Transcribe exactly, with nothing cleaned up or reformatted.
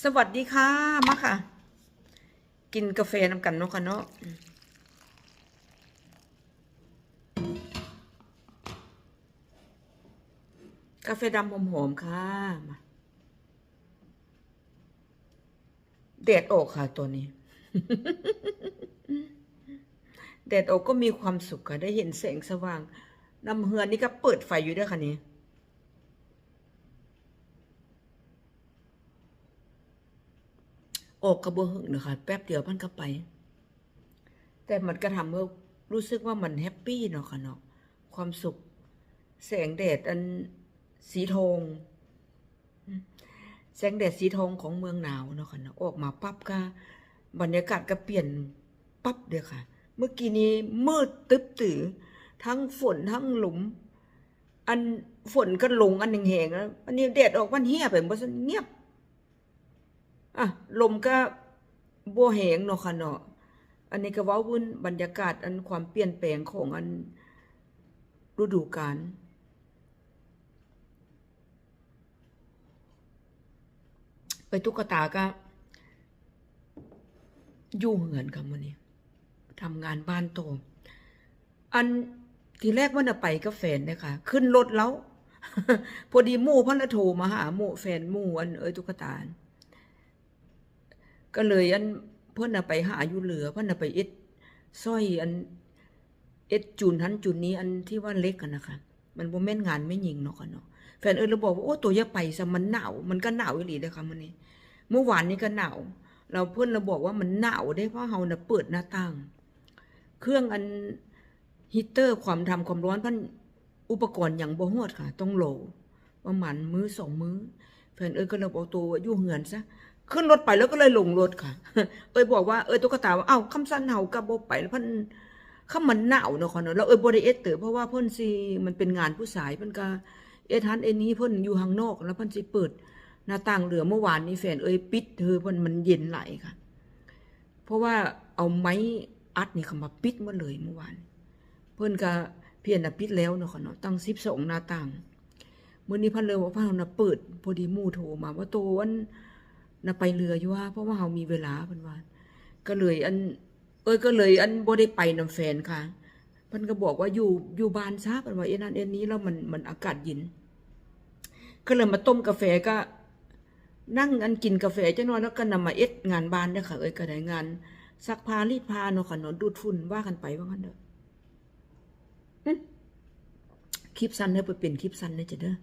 สวัสดีค่ะ มาค่ะ กินกาแฟนำกันเนาะค่ะเนาะ กาแฟดำหอมๆค่ะ มา แดดออกค่ะตอนนี้ แดดออกก็มีความสุขค่ะ ได้เห็นแสงสว่าง นำเฮือนนี่ก็เปิดไฟอยู่ด้วยค่ะนี่ ออกกะบ่เหิงนะคะ แป๊บเดียวมันก็ไป แต่มันก็ทำให้รู้สึกว่ามันแฮปปี้เนาะค่ะเนาะ ความสุข แสงแดดอันสีทอง แสงแดดสีทองของเมืองหนาวเนาะค่ะเนาะ ออกมาปั๊บก็บรรยากาศก็เปลี่ยนปั๊บเลยค่ะ เมื่อกี้นี้มืดตึ๊บตื่อ ทั้งฝนทั้งลม อันฝนก็ลงอันแหงๆแล้ว อันนี้แดดออกมันเหียไป บ่ซั่นเงียบ อ่ะ ลมก็บ่แหงเนาะค่ะเนาะ อันนี้ก็เว้าพื้นบรรยากาศอันความเปลี่ยนแปลงของอันฤดูกาล ไปตุ๊กตาก็อยู่เฮือนค่ะมื้อนี้ ทำงานบ้านต่อ อันทีแรกว่าน่ะไปกับแฟนเลยค่ะ ขึ้นรถแล้ว พอดีหมู่เพิ่นละโทรมาหาหมู่แฟนหมู่อันเอ้ยตุ๊กตา ก็เลยอันเพิ่นน่ะไปหาอยู่เหลือ เพิ่นน่ะไปเอ็ดสร้อยอัน เอ็ดจูนหั้นจูนนี้อันที่ว่าเล็กอะนะคะ มันบ่แม่นงานแม่หญิงเนาะค่ะเนาะ แฟนเอ้ยเลยบอกว่า โอ้ ตัวอย่าไปซะ มันหนาว มันก็หนาวอีหลีเลยค่ะมื้อนี้ เมื่อวานนี้ก็หนาว แล้วเพิ่นละบอกว่ามันหนาวเด้ เพราะเฮาน่ะเปิดหน้าต่าง เครื่องอันฮีตเตอร์ความทำความร้อนเพิ่นอุปกรณ์ยังบ่ฮอดค่ะ ต้องรอประมาณมื้อสองมื้อ แฟนเอ้ยก็เลยบอกตัวอยู่เฮือนซะ ขึ้นรถไปแล้วก็เลยลงรถค่ะ เอ้ยบอกว่า เอ้ยตุ๊กตาว่า เอ้า คำสั่นเฮาก็บ่ไป แล้วเพิ่น คำมันหนาวเนาะค่ะเนาะ แล้วเอ้ยบ่ได้เอ็ดเตอ เพราะว่าเพิ่นสิ มันเป็นงานผู้ชาย เพิ่นก็เอ็ดหั้นเอ็ดนี้ เพิ่นอยู่ข้างนอก แล้วเพิ่นสิเปิดหน้าต่างเหลือ เมื่อวานนี้แฟนเอ้ยปิดเธอ เพิ่นมันเย็นหลายค่ะ เพราะว่าเอาไม้อัดนี่เขามาปิดหมดเลยเมื่อวาน เพิ่นก็เพียรน่ะปิดแล้วเนาะค่ะเนาะ ตั้งสิบสองหน้าต่าง มื้อนี้เพิ่นเลยว่าเพิ่นน่ะเปิด พอดีหมู่โทรมาว่า โตอันน่ะไปเหลืออยู่ว่า เพราะว่าเฮามีเวลา เพิ่นว่า ก็เลยอัน เอ้ยก็เลยอันบ่ได้ไปนำแฟนค่ะ เพิ่นก็บอกว่าอยู่ อยู่บ้านซะ เพิ่นว่าเอ็ดนั่นเอ็ดนี้ แล้วมัน มันอากาศเย็น ก็เลยมาต้มกาแฟก็ นั่งอันกินกาแฟจักหน่อย แล้วก็นำมาเอ็ดงานบ้านเด้อค่ะ เอ้ยก็ได้งานซักผ้ารีดผ้าเนาะค่ะเนาะ ดูดฝุ่นว่ากันไปว่างั้นเด้อ อืม คลิปสั้นเด้อ ไปเป็นคลิปสั้นเด้อจ้ะเด้อ